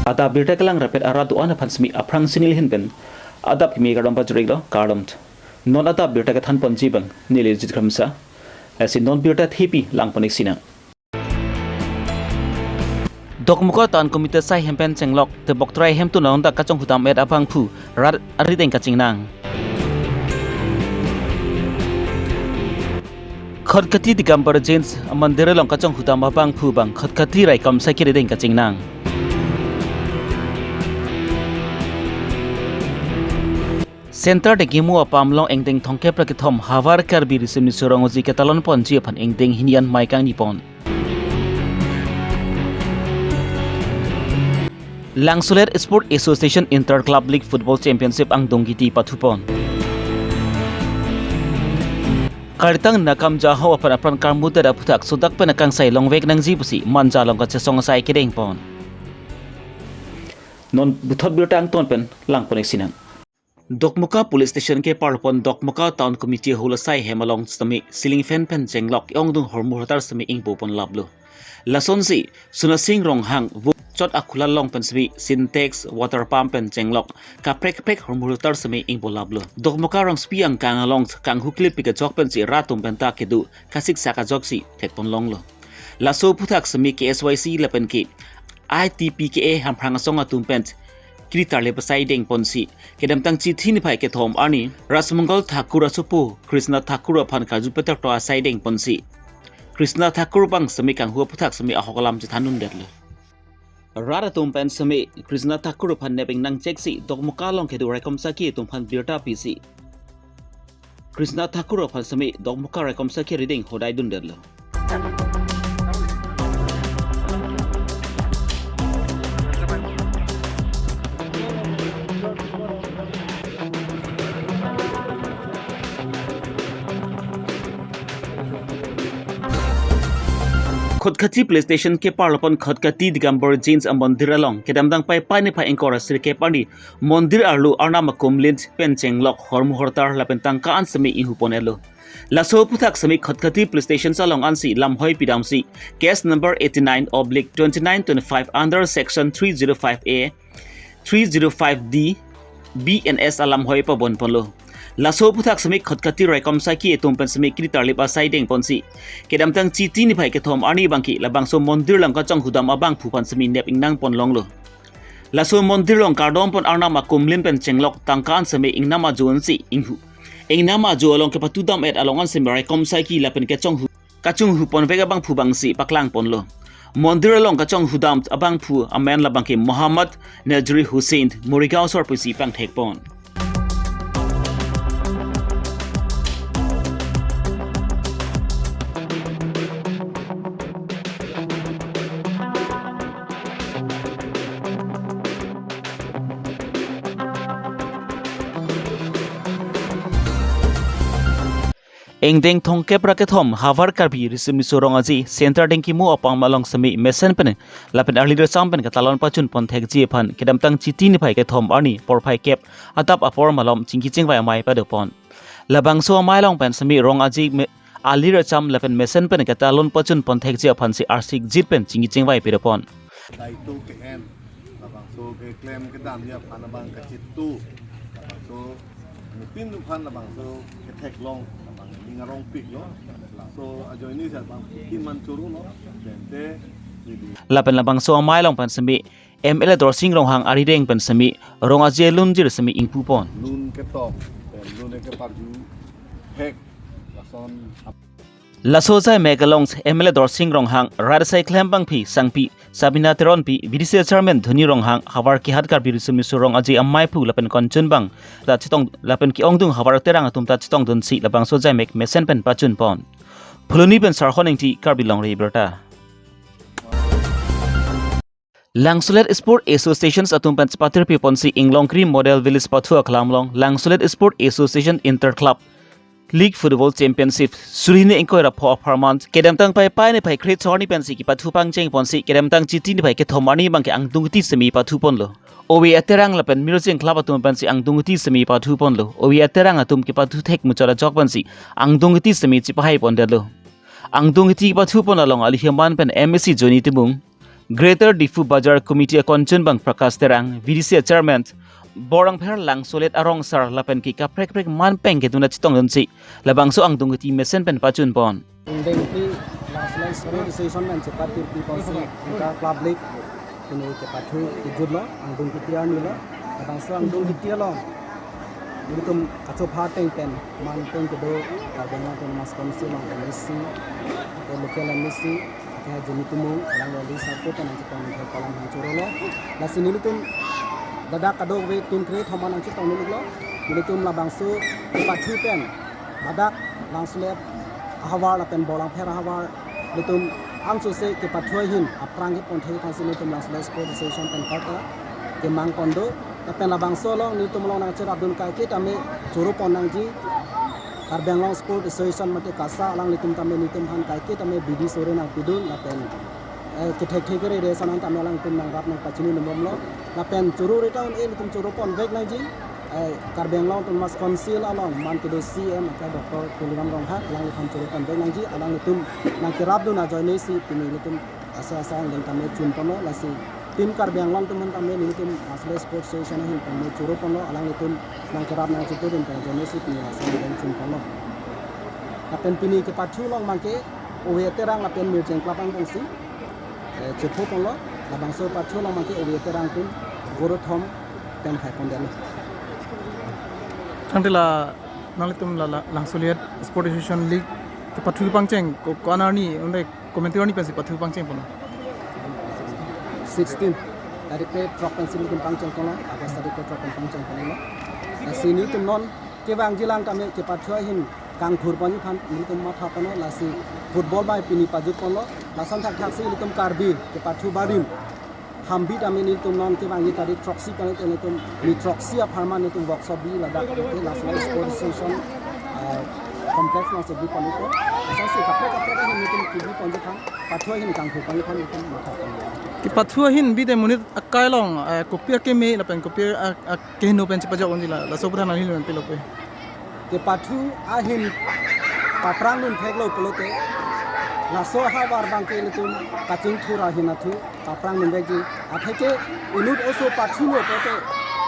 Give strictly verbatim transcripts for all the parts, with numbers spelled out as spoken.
Adap birta kelang rapet arat do-an aphan semi aphrang si neli ahin pen adap kimi kardom pajir-iklo, kardom. Non adap birta kethan ponji abang neli Jit Kramsa. Lasi non birta thepi lang pon-ik sinang. Dokmoka Town Committee asai hem pen chenglok, tebok trai hemtun along dak kachonghu dam-et abangphu rat arideng kachingnang. Khatkhati Digambar Jains amandir along kachonghu dam abangphu abang Khatkhati raikom asai kerideng kachingnang. Centre Dengkimu apam along ingdeng thomkep ra kethom Havar Karbi Riso Nimso Rong Aji ketalon ponji aphan ingdeng hini an mei kangni pon. Langsolet Sport Association Inter Club League Football Championship angdung kiti pathu pon. Kartang nakam jaho aphan apran karmuter aphuthak sodak pen akangsai longvek nangji pusi Manja along kachesong asai kedeng pon. Non puthot birta angton pen lang pon-ik sinang. Dokmoka Police Station keparlo pon Dokmoka Town Committee Hall asai hem along sitame ceiling fan pen chenglok, ongdung hormu hortar sitame ingpu pon laplo. Lasonsi Sonasing Ronghang vo chot akhulat along pen sitame Sintex, water pump pen chenglok kaprek kaprek hormu hortar sitame ingpu laplo. Dokmoka rongsopi angkang along kanghu klip pi kejok pensi rat atum penta kedo kasiksak ajoksi thek pon longlo. Laso aphuthak sitame K S Y C lapen ke I T P K A Hamphang asong atum pen kri tarlip asai deng ponsi, kedamtang Chithi niphai kethom arni Rajmangal Thakur asopo Krishna Thakur aphan karju peterto asai deng ponsi, Krishna Thakur abang sitame kanghu aphuthak sitame ahok alam chethan dundetlo. Rat atum pen sitame Krishna Thakur aphan nep ingnang cheksi Dokmoka along kedo raikom asai atum aphan birta pisi Krishna Thakur aphan sitame Dokmoka raikom asai kerideng hodai dundetlo. Khatkhati Police Station keparlo pon Khatkhati Digambar Jains amandir along kedamtang Paipai niphai ingkoi ra sirkep arni mondir arlo Arnam akumlin pen chenglok hormu hortar lapen tangka an sitame inghu pon-etlo. Laso aphuthak sitame Khatkhati Police Station along ansi lamhoi pidamsi case number eighty-nine oblique twenty-nine twenty-five under section three zero five A, three zero five D, B N S alamhoi pabon ponlo. Laso aphuthak sitame Khatkhati raikom asai atum pen sitame kri tarlip asai deng ponsi, kedamtang Chithi niphai kethom arni abangke labangso mondir along kachonghu dam abangphu aphan sitame nep ingnang pon longlo. Laso mondir along kardom pon Arnam akumlin pen chenglok tangka an sitame ingnam ajo ansi inghu. Ingnam ajo along kepathu dam-et along an sitame raikom asai lapen kechonghu kachonghu ponvek abangphu abangsi paklang ponlo. Mondir along kachonghu dam abangphu amen labangke Mohammad Najri Hussain, Morigaon asor pusi pangthek pon. Ingdeng thomkep ra kethom Havar Karbi Riso Nimso Rong Aji Centre Dengkimu apam along sitame mesen pen lapen arli racham pen ketalon pachun pon thekji aphan kedamtang Chithi niphai kethom arni porphai kep adap apor malom chingki chingvai amei pado pon. Labangso amei along pen sitame Rong Aji me-, arli racham lapen mesen pen ketalon pachun pon thekji aphansi arsik jit pen chingki chingvai pado pon. Daitu ke-en, labangso keklem kedamji aphan abang kachitu, labangso nuttin aphan labangso ketheklong, labang ning arongpiklo, laso ajoine si abang kin man churu lo, tangte, neli. Lapen labangso amei along pen sitame M L A Dorsing Ronghang arideng pen sitame Rong Aji alunjir sitame ingpu pon. Lun ketok, lun keparju, hek, lason ap- Laso ajai mek along M L A Dorsing Ronghang, rat asai klembangpi sangpi Sabina Teronpi, V D C Chairman Dhoni Ronghang, havar kehat Karbi Riso Nimso Rong Aji ameiphu lapen konchun abang ta chetong lapen ke-ongdung havar terang atum ta chetongdunsi labangso ajai mek mesen pen pachun pon. Phuloni pen Sarhon Ingti, Karbi Longri Abirta. Langsolet Sport Associations atum pen chepatirpi ponsi Inglongkri Model Village pathu aklam along Langsolet Sport Association Inter Club League Football Championship suri hini ingkoi ra pho apharman kedamtang Paipai niphai kre-chorni pensi kepathu pangcheng ponsi kedamtang Chithi niphai kethom arni abangke angdung kiti sitame pathu ponlo. Ove aterang lapen Mirjeng Club atum pensi angdung kiti sitame pathu ponlo. Ove aterang atum kepathu thek muchot ajok pensi angdung kiti sitame chepahai pondetlo. Angdung kiti kepathu pon along alihiman pen M A C Johnny Timung, Greater Diphu Bazar Committee akon chunbang Prakash Terang, V D C a Chairman Borlangpher Langsolet arongsar lapen ke kaprek kaprek man pen kedun chetongdunsi labangso angdung kiti mesen pen pachunpon. Ingdeng pi Langsolet Sports Association pen chepatir pi ponsi Inter Club League pini kepathu kejutlo, angdung kiti arnilo. Labangso angdung kiti along ilitum kachopha ateng pen man pen kedo Karbi Anglong Autonomous Council along M A C, ke local M A C, ke Jimmy Timung, alangli alangli sarpo pen nangchetong nangthek kolang nangchorolo. Lasi nelitum ladak kadokave tun kre thom an nangchetong nanglo. Nelitum labangso kepathu pen ladak Langsolet ahavar lapen Borlangpher ahavar nelitum angchose kepathu ahin aphrang kepon thek thansi nelitum Langsolet Sports Association pen parta kemang kondo. Lapen labangso along nelitum along nangcherapdun kaike tame choro pon nangji Karbi Anglong Sports Association mate KASA alanglitum tame nelitum aphan kaike tame bidi sore nangpidun lapen, eh, kethek thek kere re ason an tame alangtum nangrap nangpachini nunbomlo. Lapen choro reta un-e nelitum choro ponvek nangji, eh, Karbi Anglong Autonomous Council along man kedo C M ke Doctor Tuliram Ronghang, alangliphan choro ponvek nangji, alanglitum nangkerapdun ajoinesi pini nelitum asa asa angdeng tame chunponlo. Lasi Team Karbi Anglong atum aphan tame nelitum Langsolet Sports Association ahin tame choro ponlo, alanglitum nangkerap nangchitudun pen ajoinesi pini laso angdeng chunponlo. Lapen pini kepathu along abangke Ove Terang lapen Mirjeng Klapang bongsi, eh, chepho ponlo. Labangso pathu along abangke Ove Terang atum goro thom pen hai pondetlo. Tangte la nanglitum la, la Langsolet Sports Association League kepathu pangcheng ko, ko-an arni, unde komantu arni pensi pathu pangcheng ponlo? Sixteen tarik pe throk pensi nelitum pangcheng ponlo, August tarik pe throk pen pangcheng ponlo. Lasi nelitum non kevangjilang tame kepathu ahin kangthur ponji aphan nelitum matha ponlo, lasi football bai pini pajut ponlo. Lason thakthaksi nelitum Karbi kepathu barim hambi tame nelitum non kevangji tarik throksi pen nelitum ni throksi apharman nelitum workshop bi ladak ke Langsolet Sports Association, eh, complex alongsi bi ponpo. Lasonsi kaprek kaprek ahin nelitum kebi ponji aphan, pathu ahin kangthur ponji aphan nelitum matha ponlo. Kepathu ahin bide monit akai along, eh, kopi akeme lapen kopi a, akeheno pen chepajok unji la, laso aphuthak nangli pen pilo pe? Kepathu ahin paphrang dun theklo pulote laso ahavar abangke nelitum kachingthur ahin athu paphrang dunvekji. Atheke inut oso pathulo pulote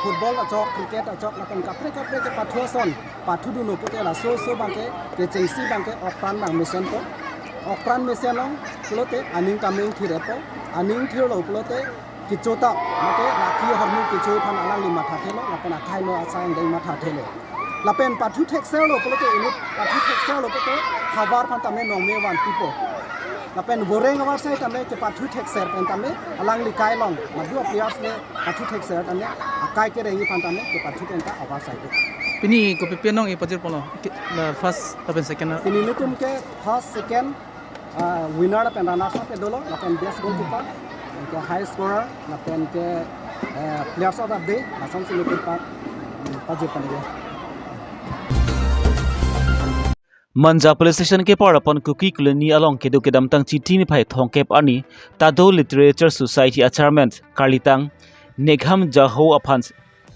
football achok, cricket achok lapen kaprek kaprek kepathu ason pathudunlo pulote laso oso abangke kechengsi abangke okpran abang mesenpo. Okpran mesenlo pulote aning tame ingthir-etpo. Aning ingthirlo pulote kecho ta mate laki ahormu kecho aphan alangli mathathelo, lapen akai no asai angdeng mathathelo. Lapen pathu thekserlo pulote inut pathu thekserlo pulote havar aphan tame nongme vanpipo. Lapen voreng avarsai tame kepathu thekser pen tame alangli kai along madu a-players le pathu thekser tame akai kerengji aphan tame kepathu pen ta avarsaipo. Pini kopi pen nong-e pajir ponlo? Ke, la first lapen second na? Pini nelitum ke first, second, ah, winner lapen runner up ke dolo, lapen best goalkeeper, ke high scorer, lapen ke, eh, players of the day, lasonsi nelitum pa, pajir ponlo. Manja Police Station kepar apon Kuki Colony along kedo kedamtang Chiti niphai thomkep arni Tado Literature Society a Chairman karlitang Nekham Jaho aphan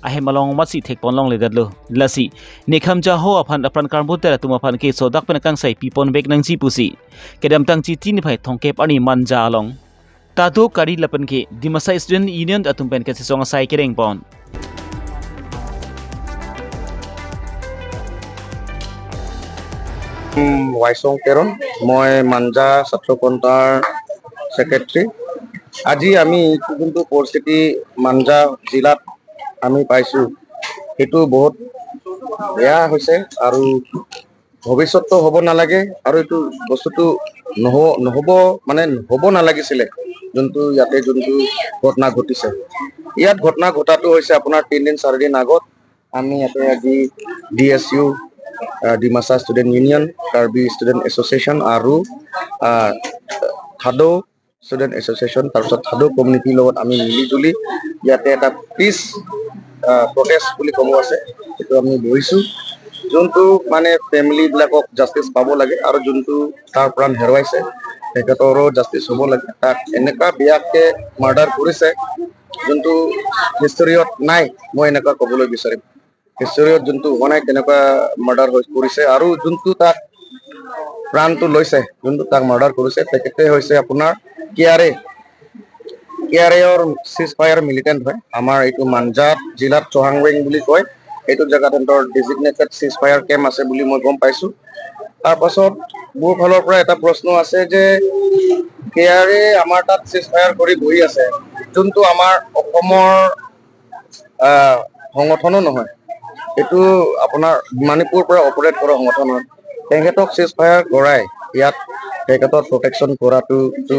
ahem along amatsi thekpon longledetlo. Lasi Nekham Jaho aphan apran karbo ter atum aphan ke sodak pen kangsai piponvek nangji pusi kedamtang Chiti niphai thomkep arni Manja along Tado Kari lapen ke Dimasa Student Union atum pen kachesong asai kerengpon. উম, ৱাইচং তেৰণ, মই মাঞ্জা ছাত্ৰ সন্থাৰ ছেক্ৰেটাৰী। আজি আমি এইটো যোনটো পৰিস্থিতি মাঞ্জা জিলাত আমি পাইছোঁ, সেইটো বহুত বেয়া হৈছে আৰু ভৱিষ্যতটো হ'ব নালাগে আৰু এইটো বস্তুটো নহ-, নহ'ব, মানে হ'ব নালাগিছিলে, যোনটো ইয়াতে যোনটো ঘটনা ঘটিছে। ইয়াত ঘটনা ঘটাটো হৈছে আপোনাৰ তিনিদিন চাৰিদিন আগত আমি ইয়াতে আজি D S U, ah, Dimasa student union, Karbi student association আৰু, আহ, থাডো ষ্টুডেণ্ট এছ'চিয়েশ্যন, তাৰপিছত থাডো কমিউনিটিৰ লগত আমি মিলি জুলি ইয়াতে এটা পিচ, আহ, প্ৰটেষ্ট বুলি ক'ব আছে, সেইটো আমি বহিছোঁ। যোনটো মানে ফেমিলিবিলাকক জাষ্টিচ পাব লাগে আৰু যোনটো তাৰ প্ৰাণ হেৰুৱাইছে তেখেতৰো জাষ্টিচ হ'ব লাগে। তাক এনেকুৱা বেয়াকৈ মাৰ্ডাৰ কৰিছে, যোনটো হিষ্টৰীত নাই, মই এনেকুৱা ক'বলৈ বিচাৰিম। হিষ্টৰীত যোনটো হোৱা নাই তেনেকুৱা মাৰ্ডাৰ হৈ কৰিছে। আৰু যোনটো তাক প্ৰাণটো লৈছে, যোনটো তাক মাৰ্ডাৰ কৰিছে, তেখেতে হৈছে আপোনাৰ কে আৰ এ, কে আৰ এৰ চিজ ফায়াৰ মিলিটেণ্ট হয়। আমাৰ এইটো মাঞ্জাত জিলাত চহাংৱেং বুলি কয়। এইটো জেগাত সিহঁতৰ ডেজিগনেটেড চিজ ফায়াৰ কেম্প আছে বুলি মই গম পাইছো। তাৰ পাছত মোৰ ফালৰ পৰা এটা প্ৰশ্ন আছে যে কে আৰ এ আমাৰ তাত চিজ ফায়াৰ কৰি বহি আছে, যোনটো আমাৰ অসমৰ আহ, সংগঠনো নহয়, এইটো আপোনাৰ মণিপুৰৰ পৰা অপাৰেট কৰা সংগঠন হয়। তেখেতক চিজ ফায়াৰ কৰাই ইয়াত তেখেতক প্ৰটেকশ্যন কৰাটো এইটো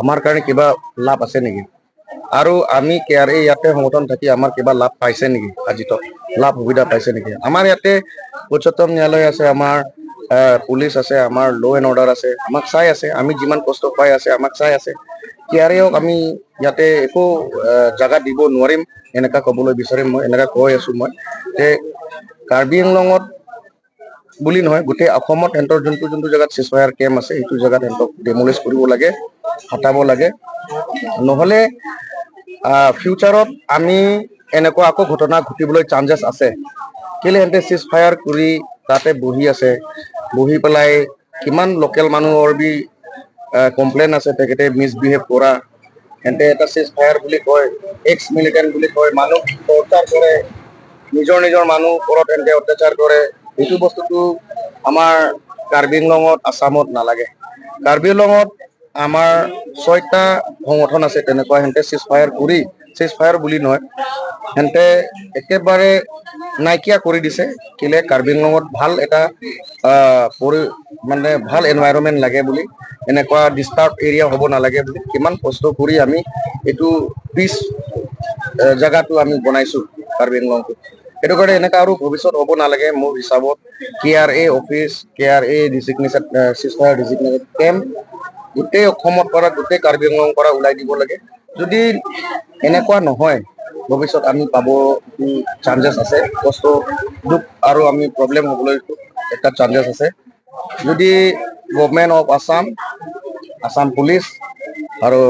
আমাৰ কাৰণে কিবা লাভ আছে নেকি? আৰু আমি কে আৰ এ ইয়াতে সংগঠন থাকি আমাৰ কিবা লাভ পাইছে নেকি? আজি তো লাভ সুবিধা পাইছে নেকি? আমাৰ ইয়াতে উচ্চতম ন্যায়ালয় আছে, আমাৰ আহ, পুলিচ আছে, আমাৰ ল' এণ্ড অৰ্ডাৰ আছে, আমাক চাই আছে। আমি যিমান কষ্ট পাই আছে আমাক চাই আছে। কে আৰ এ হওক, আমি ইয়াতে একো আহ, জাগা দিব নোৱাৰিম, এনেকা ক'বলৈ বিচাৰিম মই, এনেকা কৈ আছো মই যে কাৰ্বি আংলঙত বুলি নহয়, গোটেই অসমত সিহঁতৰ যোনটো যোনটো জেগাত চিজ ফায়াৰ কেম্প আছে, সেইটো জেগাত সিহঁতক ডেমলিছ কৰিব লাগে, হটাব লাগে। নহ'লে ফিউচাৰত আমি এনেকুৱা আকৌ ঘটনা ঘটিবলৈ চান্সেছ আছে। কেলে সিহঁতে চিজ ফায়াৰ কৰি তাতে বহি আছে, বহি পেলাই কিমান লোকেল মানুহৰ বি কমপ্লেইন আছে, তেখেতে মিছবিহেভ কৰা। সিহঁতে এটা চিজ ফায়াৰ বুলি কয়, এক্স মিলিটেণ্ট বুলি কয়, মানুহ টৰ্চাৰ কৰে, নিজৰ নিজৰ মানুহ ওপৰত সিহঁতে অত্যাচাৰ কৰে। এইটো বস্তুটো আমাৰ কাৰ্বি আংলঙত, আছামত নালাগে। কাৰ্বি আংলঙত আমাৰ ছয়টা সংগঠন আছে, তেনেকুৱা সিহঁতে চিজ ফায়াৰ কৰি, চিজ ফায়াৰ বুলি নহয়, সিহঁতে একেবাৰে নাইকিয়া কৰি দিছে। কেলে কাৰ্বি আংলঙত ভাল এটা আহ, পৰি মানে ভাল এনভাইৰনমেণ্ট লাগে বুলি, এনেকুৱা ডিষ্টাৰ্ব এৰিয়া হ'ব নালাগে বুলি কিমান কষ্ট কৰি আমি এইটো পিচ জেগাটো আমি বনাইছো কাৰ্বি আংলংটো। সেইটো কাৰণে এনেকুৱা আৰু ভৱিষ্যত হ'ব নালাগে। মোৰ হিচাপত কে আৰ এ অফিচ, কে আৰ এ ডিজিগনেশ্যন, চিজ ফায়াৰ ডিজিগনেশ্যন কেম্প গোটেই অসমত পৰা, গোটেই কাৰ্বি আংলং পৰা ওলাই দিব লাগে। যদি এনেকুৱা নহয়, ভৱিষ্যত আমি পাব চান্সেছ আছে, কষ্ট, দুখ আৰু আমি প্ৰব্লেম হ'বলৈ এটা চান্সেছ আছে। যদি গভৰ্ণমেণ্ট অফ আছাম, আছাম পুলিচ আৰু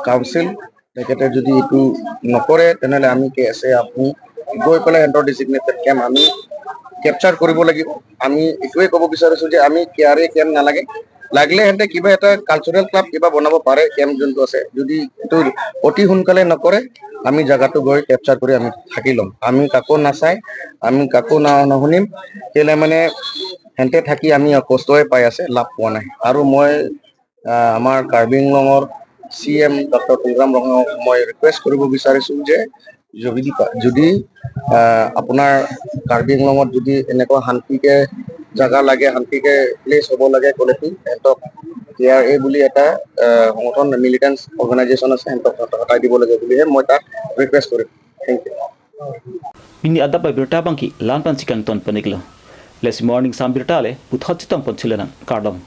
কাউন্সিল তেখেতে যদি এইটো নকৰে, তেনেহ'লে আমি কে এছ এ আপুনি গৈ পেলাই সিহঁতৰ ডিজিগনেটেড কেম্প আমি কেপচাৰ কৰিব লাগিব। আমি এইটোৱে ক'ব বিচাৰিছো যে আমি কে আৰ এ কেম্প নালাগে, লাগিলে সিহঁতে কিবা এটা কালচাৰেল ক্লাব কিবা বনাব পাৰে, কেম্প যোনটো আছে, যদি এইটো অতি সোনকালে নকৰে, আমি জেগাটো গৈ কেপচাৰ কৰি আমি থাকি ল'ম। আমি কাকো নাচাই, আমি কাকো না নুশুনিম। কেলে মানে সিহঁতে থাকি আমি কষ্টই পাই আছে, লাভ পোৱা নাই। আৰু মই আহ, আমাৰ কাৰ্বি আংলঙৰ চি এম ডক্টৰ তুলিৰাম ৰংহাঙক মই ৰিকুৱেষ্ট কৰিব বিচাৰিছো যে যদি পা- যদি আহ, আপোনাৰ কাৰ্বি আংলঙত যদি এনেকুৱা শান্তিকে জাগা লাগে, শান্তিকে প্লেচ হ'ব লাগে, ক'লেতো সিহঁতক কে আৰ এ বুলি এটা আহ, সংগঠন, মিলিটেণ্ট অৰ্গেনাইজেশ্যন আছে, সিহঁতক হত- হটাই দিব লাগে বুলিহে মই তাক ৰিকুৱেষ্ট কৰিম। Thank you. Pini adap abirta abangke la-an pensi kangton pon-iklo. Lasi morning sam birta le puthot chetong pon thulo nang, kardom.